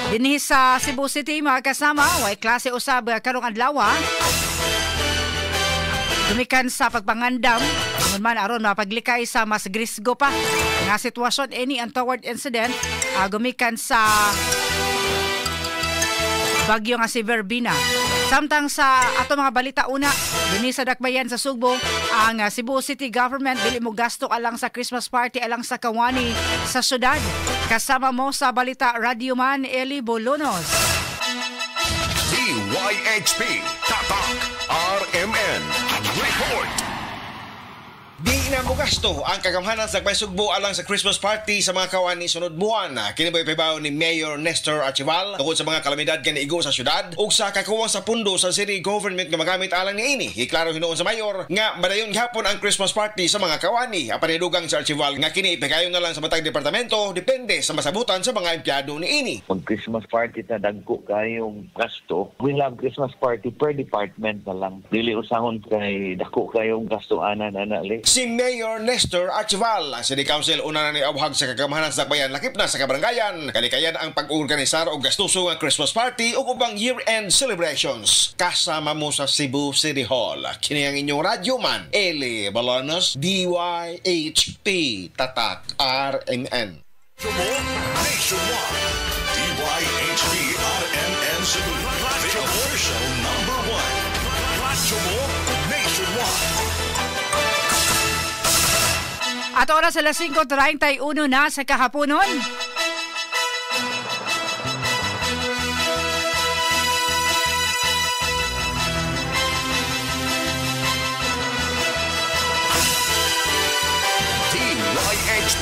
Dinhi sa Cebu City, mga kasama, way klase usab karong adlaw. Gumikan sa pagpangandam ingon man aron mapaglikay sa mas grisgo pa nga sitwasyon any untoward incident gumikan sa bagyo nga si Verbena. Samtang sa ato mga balita una, dinhi sa Dakbayan sa Sugbo, ang Cebu City Government dili mo gasto alang sa Christmas party alang sa kawani sa syudad. Kasama mo sa balita, Radyoman Eli Bolonos. DYHP Tatak RMN Report. Di na mo gasto ang kagamhanan sa Dakbayan Sugbo alang sa Christmas party sa mga kawani sunod buwan. Kini ba ipahibaw ni Mayor Nestor Archival tungod sa mga kalamidad nga niigo sa syudad ug sa kakuwang sa pundo sa city government nga magamit alang niini. Giklaro hinuon sa mayor nga madayon gihapon ang Christmas party sa mga kawani. Apan nidugang sa Archival nga kini ipagayon na lang sa matag departamento depende sa masabutan sa mga empleyado niini. Pag Christmas party ta, dagko kayong gasto. We have Christmas party per department na lang. Dili usahon kay dako kayong gasto ana na li. Si Mayor Nestor Archival, ang City Council una na niawhag sa kagamhanan sa Dakbayan lakip na sa kabaranggayan. Kalikayan ang pag-organisar og gastuso nga Christmas party ug ubang year-end celebrations. Kasama mo sa Cebu City Hall. Kini ang inyong radyo man, Eli Balanos, DYHP Tatak RMN. Nationwide. DYHP RMN Cebu. The official number one. Radyo mo Nationwide. At oras alas 5:31 na sa kahaponon. DYHP.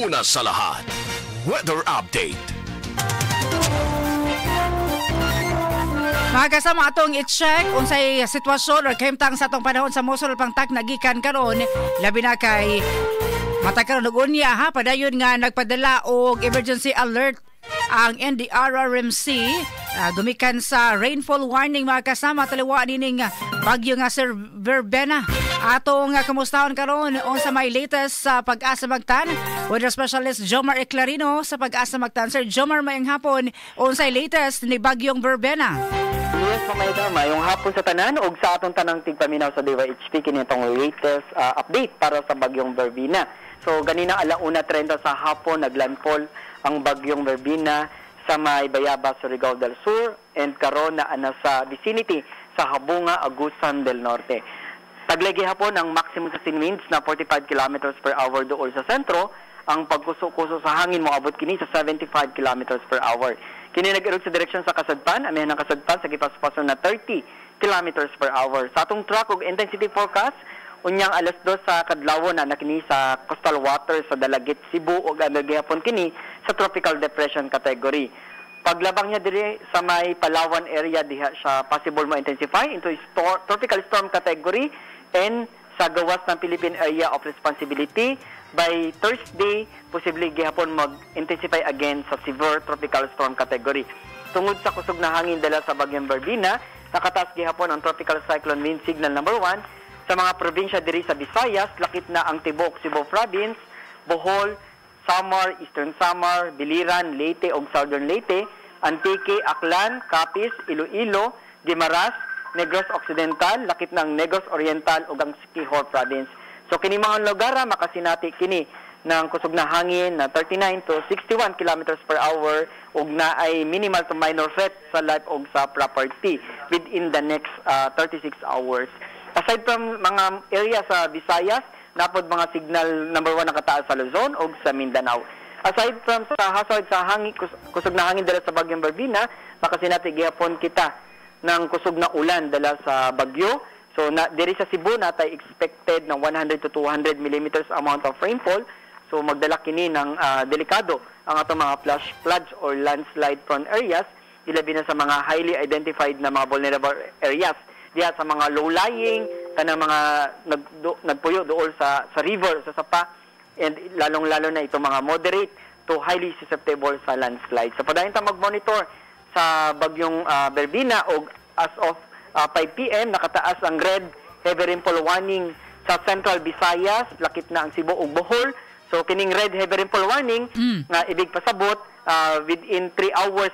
Una sa lahat. Weather update. Mga kasama, atong i-check unsay sitwasyon or kahimtang sa atong panahon sa Mosol Pangtak nagikan karon, labi na kay mata karon ug unya ha, padayon nga nagpadala og emergency alert ang NDRRMC gumikan sa rainfall warning, mga kasama, taliwa nining bagyo nga Sir Verbena. Atong kamustahon karon unsa may latest sa Pag-asa Mactan, weather specialist Jomar Eclarino sa Pag-asa Mactan. Sir Jomar, maayong hapon, unsay latest ni bagyong Verbena? Yes, Ma'am, maayong hapon sa tanan ug sa atong tanang tigpaminaw sa DYHP, kini itong latest update para sa bagyong Verbena. So ganina 1:30 sa hapon naglandfall ang bagyong Verbena sa may Bayabas, Surigao del Sur, and karon na ana sa vicinity sa Habunga, Agusan del Norte. Taglay gihapon ang maximum sustained winds na 45 kilometers per hour dool sa sentro. Ang pagkuso-kuso sa hangin moabot kini sa 75 kilometers per hour. Kini nag-irog sa direksyon sa kasadpan, amihan ng kasadpan sa gipaspason na 30 kilometers per hour. Sa atong track ug intensity forecast, unyang 2:00 sa kadlawon na kini sa coastal water sa Dalaguete, Cebu ug gihapon kini sa tropical depression category. Paglabang niya diri sa may Palawan area, diha siya possible mo intensify into tropical storm category and sa gawas ng Philippine Area of Responsibility by Thursday, posible gihapon mag-intensify again sa severe tropical storm category. Tungod sa kusog na hangin dala sa bagyong Verbena, nakataas gihapon ang tropical cyclone wind signal number 1 sa mga probinsya diri sa Visayas, lakip na ang Tibok, Cebu Province, Bohol, Samar, Eastern Samar, Biliran, Leyte ug Southern Leyte, Antique, Aklan, Capiz, Iloilo, Guimaras, Negros Occidental, lakip ng Negros Oriental ug ang Siquijor Province. So kini mga lugar makasinati kini ng kusog na hangin na 39 to 61 kilometers per hour ug naay minimal to minor threat sa life ug sa property within the next 36 hours. Aside from mga area sa Visayas, napod mga signal number 1 nakataas sa Luzon ug sa Mindanao. Aside from sa hazard sa hangin, kusog na hangin dala sa bagyong Verbena, makasinati gihapon kita ng kusog na ulan dala sa bagyo. So na diri sa Cebu natay expected ng 100 to 200 millimeters amount of rainfall. So magdala kini ng delikado ang atong mga flash floods or landslide prone areas, ilabi na sa mga highly identified na mga vulnerable areas. Diha sa mga low-lying, kanang mga nagpuyo dool sa river, sa sapa, and lalong-lalo na itong mga moderate to highly susceptible sa landslide. So padayon ta mag-monitor sa bagyong Verbena og as of 5 PM nakataas ang red heavy rainfall warning sa Central Visayas, lakip na ang Cebu ug Bohol. So kining red heavy rainfall warning nga ibig pasabot within 3 hours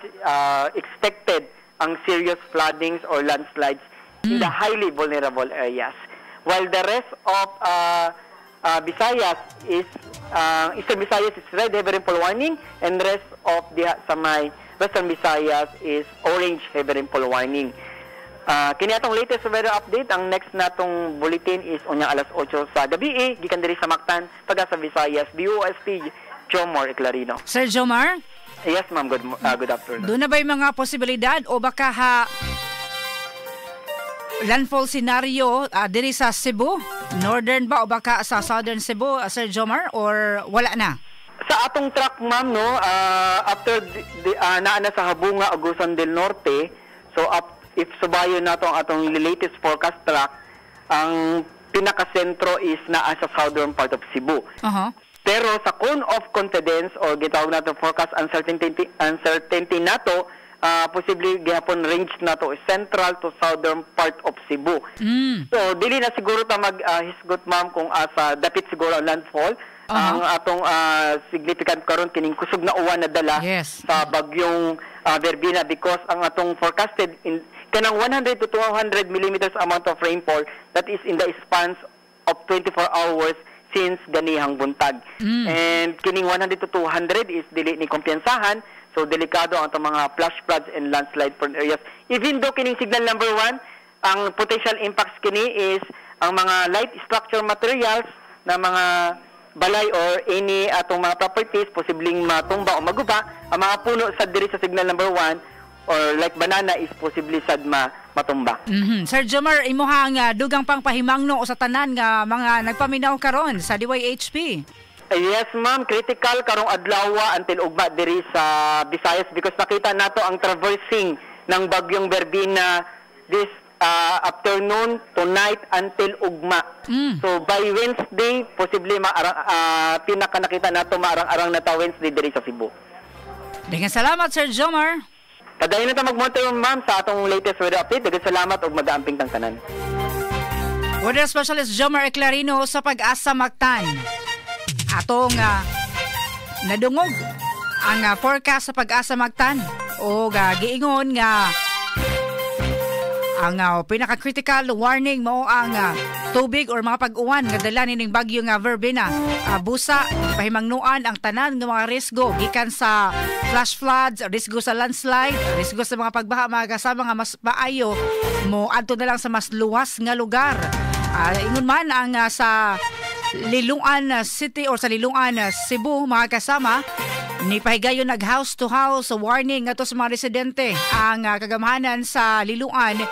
expected ang serious floodings or landslides in the highly vulnerable areas. While the rest of Visayas is Eastern Visayas is red heavy rainfall warning, and rest of the sa may Western Visayas is orange heavy rainfall warning. Kini atong latest weather update. Ang next natong bulletin is unyang alas 8 sa gabi, gikan diri sa Mactan, taga sa Visayas, DOST Jomar Eclarino. Sir Jomar? Yes, ma'am. Good afternoon. Doon na ba yung mga posibilidad o baka ha landfall scenario diri sa Cebu? Northern ba o baka sa Southern Cebu, Sir Jomar, or wala na? Sa atong track, ma'am, no, after naa na sa Habunga, Agusan del Norte, so up, if subayon nato ang atong latest forecast track, ang pinakasentro is naa sa southern part of Cebu. Uh-huh. Pero sa cone of confidence or gitawag nato forecast uncertainty nato, posible gihapon range nato is central to southern part of Cebu. So dili na siguro ta mag hisgot, ma'am, kung asa dapit siguro ang landfall. Uh-huh. Ang atong significant karon kining kusog na uwan na dala sa bagyong Verbena, because ang atong forecasted in kanang 100 to 200 millimeters amount of rainfall that is in the span of 24 hours since ganihang buntag. And kining 100 to 200 is dili ni kumpiyansahan, so delikado ang atong mga flash floods and landslide prone areas. Even though kining signal number 1, ang potential impacts kini is ang mga light structure materials na mga balay or any atong mga properties posibleng matumba o maguba. Ang mga puno sa diri sa signal number 1 or like banana is posible sad matumba. Mm-hmm. Sir Jomar, imuhang dugang pang pahimangno o sa tanan nga mga nagpaminaw karon sa DYHP. Yes, ma'am, critical karong adlaw until ugma diri sa Visayas, because nakita nato ang traversing ng bagyong Verbena this afternoon, tonight until ugma. So by Wednesday, posible maarang pinaka nakita nato maarang-arang na ta Wednesday diri sa Cebu. Daghang salamat, Sir Jomar. Padayon na ta mag-monitor, ma'am, sa atong latest weather update. Daghang salamat ug mag-aamping tang tanan. Weather Specialist Jomar Eclarino sa Pag-asa Mactan. Atong nadungog ang forecast sa Pag-asa Mactan o giingon nga ang pinaka-critical warning mao ang tubig or mga pag-uwan nga dala nining bagyo nga Verbena. Busa, pahimangnuan ang tanan nga mga risgo gikan sa flash floods, risgo sa landslide, risgo sa mga pagbaha, mga kasama nga mas maayo mo adto na lang sa mas luwas nga lugar. Ingon man ang sa Lilungan City or sa Lilungan Cebu, mga kasama, ni pahigayon nag house to house warning ngadto sa mga residente ang kagamhanan sa Lilungan,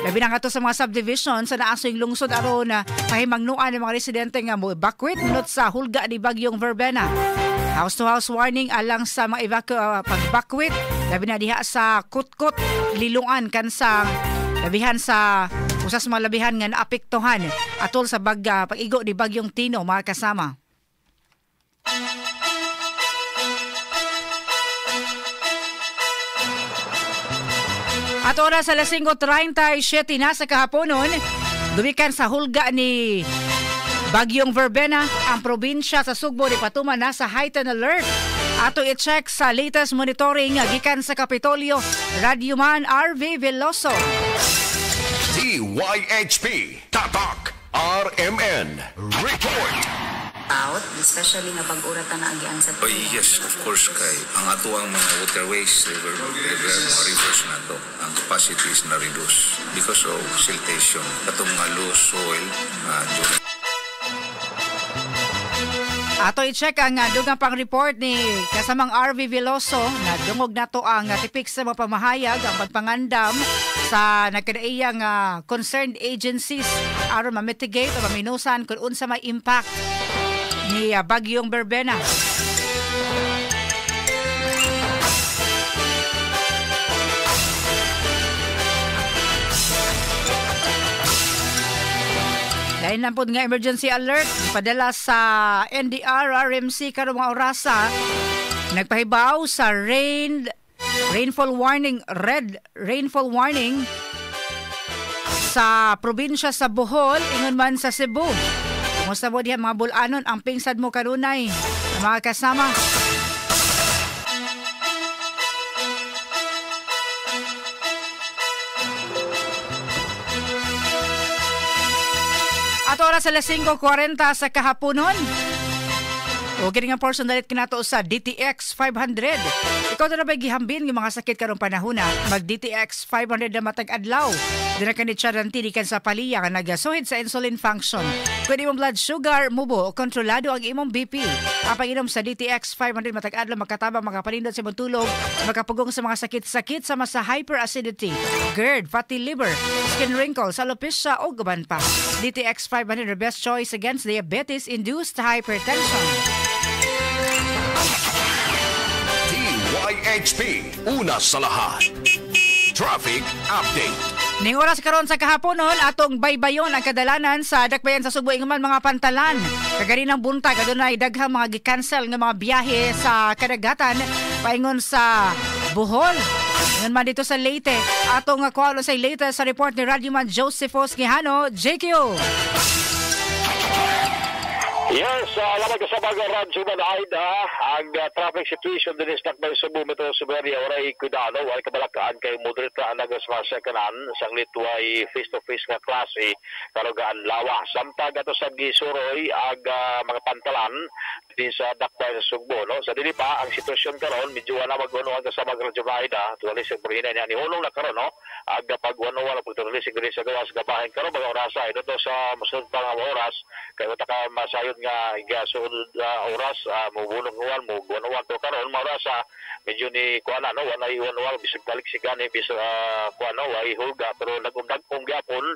labi na ngadto sa mga subdivision sa naasoy lungsod aron pahimangnuan ang mga residente nga mo evacuate ngunod sa hulga ni bagyong Verbena. House to house warning alang sa mga pag-evacuate labi na diha sa Kutkot, Lilungan, kansa labihan sa usas mga labihan nga naapektuhan atol sa pag-igo ni bagyong Tino, mga kasama. At oras alas 5:37 na sa kahaponon, dumikan sa hulga ni bagyong Verbena, ang probinsya sa Sugbo ni Patuma na sa heightened alert. Ato i-check sa latest monitoring gikan sa Kapitolyo, Radyoman RV Veloso. DYHP Tatak RMN Report. Out, especially nga bag-ura ta na agian sa Oh, yes, of course, kay ang atuang mga waterways, river, mga rivers nato, ang capacity is na-reduce because of siltation. Katong mga low soil during. Ato i-check ang dugang pang report ni kasamang RV Veloso na dungog nato ang tipik sa mga pamahayag ang pagpangandam sa nagkadaiyang concerned agencies aron ma-mitigate o maminusan kung unsa may impact ni bagyong Verbena. Lain lang po nga emergency alert padala sa NDR RMC karong mga orasa, nagpahibaw sa rainfall warning, red rainfall warning sa probinsya sa Bohol, ingon man sa Cebu. Kumusta mo diha mga bulanon, ang pingsad mo kanunay mga kasama. At oras alas 5:40 sa kahaponon. O kini nga portion dalit kinato sa DTX 500. Ikaw na ba gihambin ng mga sakit karong panahona? Mag DTX 500 na matag adlaw. Dira kani Charanti gikan sa Paliya nga nagasuhid sa insulin function. Kung imong blood sugar mubo, kontrolado ang imong BP. Ang pag-inom sa DTX 500 matag adlaw makatabang, makapanindot sa imong tulog, makapugong sa mga sakit-sakit sama sa hyperacidity, GERD, fatty liver, skin wrinkles, alopecia o uban pa. DTX 500, the best choice against diabetes-induced hypertension. DYHP, una sa lahat. Traffic update. Ning oras karon sa kahaponon, atong baybayon ang kadalanan sa dakbayan sa Sugbo ingon mga pantalan. Kaganinang buntag adunay daghang mga gi-cancel nga mga biyahe sa kadagatan paingon sa Bohol. Ingon man dito sa Leyte, atong kuha sa latest sa report ni Radyoman Josephus Gihano, JQ. Yes, alam mo sa mga Radyo Aida, ang traffic situation din is Dakbay Cebu Metro Cebu area, oray cuidado, way kabalakaan kay moderate ra ang sa kanan, sanglit way face to face nga klase karon lawa. Samtang ato sa gisuroy ang mga pantalan din sa Dakbay sa Sugbo, no? Sa dili pa ang sitwasyon karon medyo wala mag-uno ang sa mga Radyo Aida, tuwali sa Burhina niya ni hulong na karon, no? Ang pag-uno pag tuwali sa gawas gabahin karon mga orasa ito sa mosunod pa nga oras kay wala ka masayod nga igasunod oras mubunong uwan mo guwanuwan to karon mga orasa medyo ni kuan na, no, wala iwan bisag balik si gani bisag kuan, no, way hulga pero nagumdag-um gyapon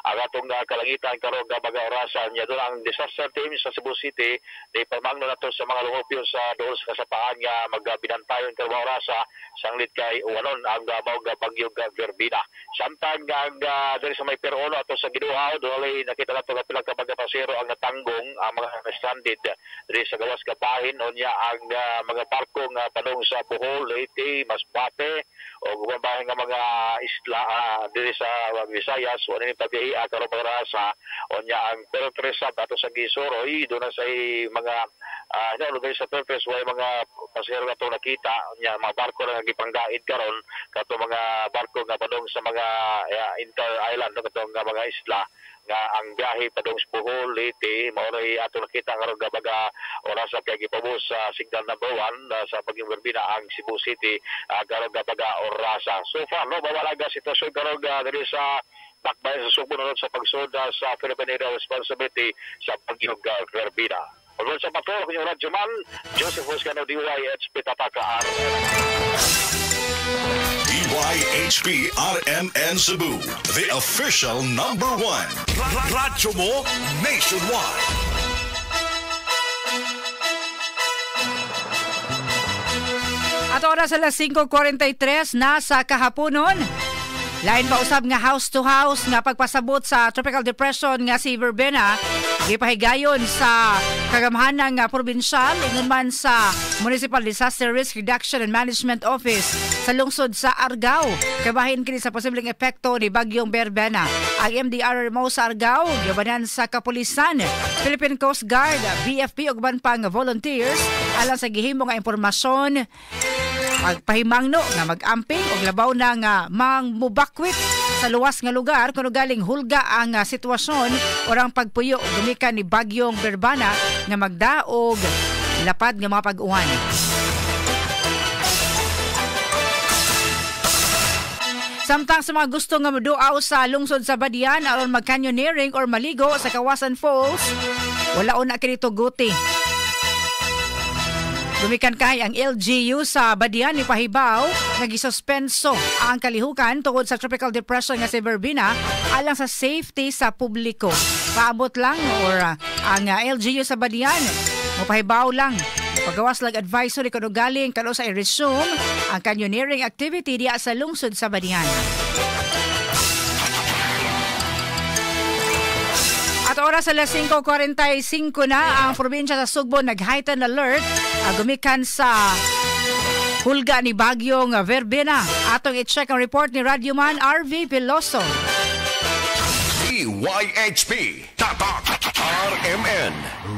ang atong kalangitan karon nga mga orasa niya. Doon ang disaster team sa Cebu City di pamangno nato sa mga lungopyo sa doon sa kasapaan nga magbinantayon karon mga orasa sanglit kay uwanon ang mao nga bagyo nga Verbena. Samtang ang diri sa may Perono ato sa Ginuhaw doon nakita nato nga pila ka mga pasero ang natanggong, ang mga stranded diri sa gawas kabahin unya ang mga barko nga padung sa Bohol, Leyte, Masbate o ubang bahin nga mga isla diri sa Visayas wala ni pabiyahe karon mga orasa. Unya ang Pero Tres ato sa Gisuroy doon na sa mga no, sa Pero Tres way mga pasahero na to nakita unya mga barko na gipanggaid karon kato mga barko nga padung sa mga inter-island no, katong nga mga isla nga ang biyahe padung sa Bohol, Leyte, mao ray ato nakita karon nga mga orasa kay gipabos sa signal number 1 sa bagyong Verbena ang Cebu City karon nga mga orasa. So far, no, mawala nga sitwasyon karon diri sa Dakbayan sa Sugbo sa pagsunod sa Philippine Area Responsibility sa bagyong Verbena. Ulol sa patrol kunyong Radyoman, Joseph Huscano, DYHP Tataka R. DYHP RMN Cebu, the official number 1. Radyo mo nationwide. At oras alas 5:43 na sa kahaponon. Lain pa usab nga house to house nga pagpasabot sa tropical depression nga si Verbena gipahigayon sa kagamhanan nga probinsyal ingon man sa Municipal Disaster Risk Reduction and Management Office sa lungsod sa Argao. Kabahin kini sa posibleng epekto ni Bagyong Verbena. Ang MDRMO sa Argao giubanan sa kapulisan, Philippine Coast Guard, BFP ug uban pang volunteers alang sa gihimo nga impormasyon pagpahimangno nga mag-amping og labaw na nga mangmubakwit sa luwas nga lugar kuno galing hulga ang sitwasyon o ang pagpuyo gumikan ni Bagyong Verbena nga magdaog lapad nga mga pag-uwan. Samtang sa mga gusto nga moduaw sa lungsod sa Badian aron mag-canyoneering or maligo sa Kawasan Falls, wala una kini tuguti. Gumikan kay ang LGU sa Badian ni Pahibaw nagisuspenso ang kalihukan tungod sa tropical depression nga si Verbena alang sa safety sa publiko. Paabot lang or ang LGU sa Badian mopahibaw lang pagawas lang advisory kuno galing kano sa i-resume ang canyoneering activity diya sa lungsod sa Badian. At oras alas 5:45 na ang probinsya sa Sugbo nag-heightened alert gumikan sa hulga ni Bagyong Verbena. Atong i-check ang report ni Radyoman RV Veloso. DYHP Tatak RMN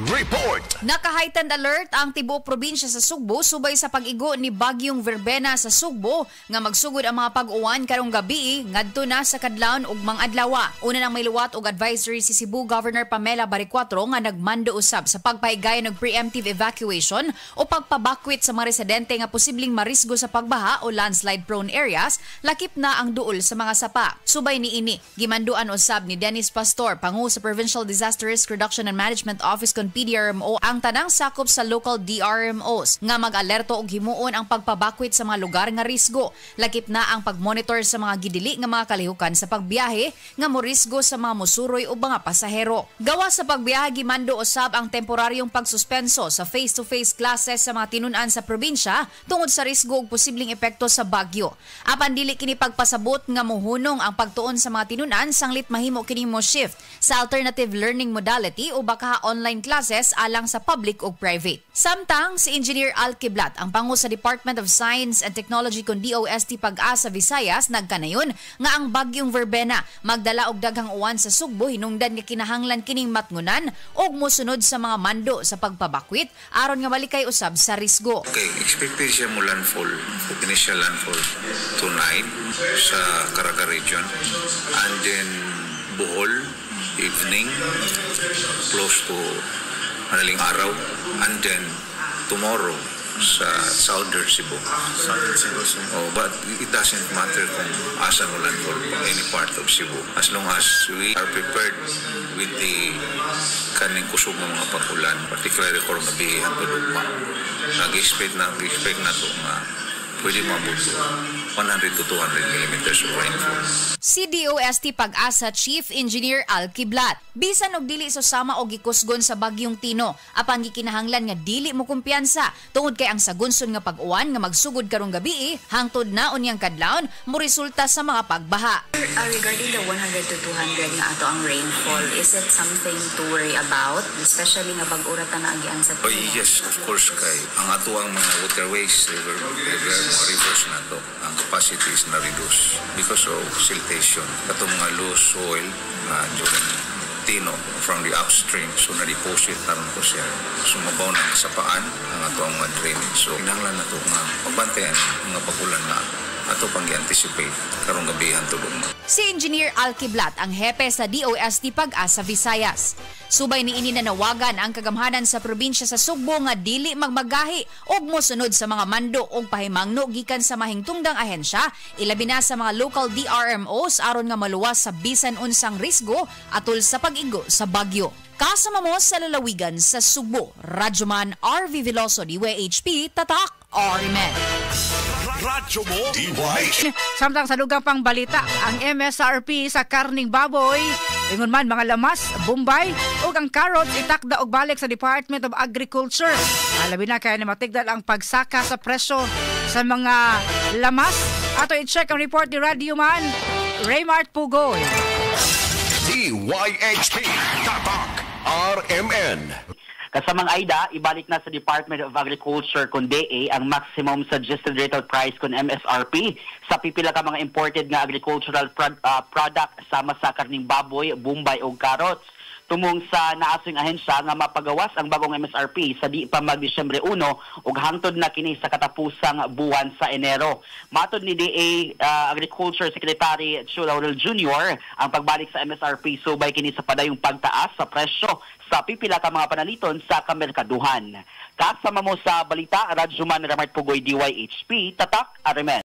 Report. Naka-heightened alert ang tibuok probinsya sa Sugbo subay sa pag-igo ni Bagyong Verbena sa Sugbo nga magsugod ang mga pag-uwan karong gabi ngadto na sa kadlawon ug mang-adlaw. Una nang may luwat og advisory si Cebu Governor Pamela Baricuatro nga nagmando usab sa pagpahigayon og preemptive evacuation o pagpabakwit sa mga residente nga posibleng marisgo sa pagbaha o landslide prone areas, lakip na ang duol sa mga sapa. Subay niini, gimanduan usab ni Dennis Pastor, pangu sa Provincial Disaster Risk Reduction and Management Office kon PDRMO, ang tanang sakop sa local DRMOs nga mag-alerto og himuon ang pagpabakwit sa mga lugar nga risgo. Lakip na ang pagmonitor sa mga gidili nga mga kalihukan sa pagbiyahe nga morisgo sa mga musuroy o mga pasahero. Gawa sa pagbiyahe, gimando usab ang temporaryong pagsuspenso sa face-to-face classes sa mga tinun-an sa probinsya tungod sa risgo ug posibleng epekto sa bagyo. Apan dili kini pagpasabot nga muhunong ang pagtuon sa mga tinun-an sanglit mahimo kini mo shift sa alternative learning modality o baka online classes alang sa public ug private. Samtang si Engineer Al Kiblat, ang pangu sa Department of Science and Technology kon DOST Pag-asa Visayas, nagkanayon nga ang bagyong Verbena magdala og daghang uwan sa Sugbo hinungdan nga kinahanglan kining matngunan ug mosunod sa mga mando sa pagpabakwit aron nga malikay usab sa risgo. Okay, expected siya mo landfall, initial landfall tonight sa Caraga region and then Bohol evening close to madaling araw and then tomorrow sa Southern Cebu. Southern Cebu, sir. Oh, but it doesn't matter kung asa mo landfall, any part of Cebu. As long as we are prepared with the kaning kusog ng mga pag-ulan, particularly karong gabi hangtod ugma. Nag-expect na to nga pwede maabot 100 to 200 millimeters of rainfall. Si DOST Pag-asa Chief Engineer Al Kiblat. Bisan og dili susama og gikusgon sa bagyong Tino, apan gikinahanglan nga dili mo kumpiyansa tungod kay ang sagunson nga pag-uwan nga magsugod karong gabi hangtod na unyang kadlawon mo resulta sa mga pagbaha. Regarding the 100 to 200 nga ato ang rainfall, is it something to worry about? Especially nga bag-o ra ta naagian sa Oh, yes, of course, kay ang ato ang mga waterways, river, mga rivers nato, ang capacity is na-reduce because of siltation. Katong mga loose soil na during Tino from the upstream, so na-deposit na ron ko siya. Sumabaw na sa paan ang ato ang mga drainage. So, kinahanglan na to nga mabantayan mga pag-ulan nga ato pang gi-anticipate karong gabi hangtod ugma. Si Engineer Al Kiblat ang hepe sa DOST Pag-asa Visayas. Subay niini, nanawagan ang kagamhanan sa probinsya sa Sugbo nga dili magmagahi ug mosunod sa mga mando ug pahimangno gikan sa mahingtungdang ahensya, ilabi na sa mga local DRMOs, aron nga maluwas sa bisan unsang risgo atol sa pag-igo sa bagyo. Kasama mo sa lalawigan sa Sugbo, Radyoman RV Veloso, DYHP, Tatak, RMN. Radyo mo DY Samtang sa dugang pang balita, ang MSRP sa karning baboy, ingon man mga lamas, bombay, ug ang carrots itakda og balik sa Department of Agriculture. Labi na kay matigdal ang pagsaka sa presyo sa mga lamas. Ato i-check ang report ni Radio Man Raymart Pugoy. DYHP Tatak RMN. Kasamang Aida, ibalik na sa Department of Agriculture kun DA ang maximum suggested retail price kun MSRP sa pipila ka mga imported nga agricultural product sama sa karning baboy, bombay ug carrots. Tumong sa naasing ahensya nga mapagawas ang bagong MSRP sa di pa mag-Disyembre 1 ug hangtod na kini sa katapusang buwan sa Enero. Matod ni DA Agriculture Secretary Tiu Laurel Jr., ang pagbalik sa MSRP subay kini sa padayong pagtaas sa presyo sa pipila ka mga panaliton sa kamerkaduhan. Kasama mo sa balita, Radyoman Ramart Pugoy, DYHP, Tatak, RMN.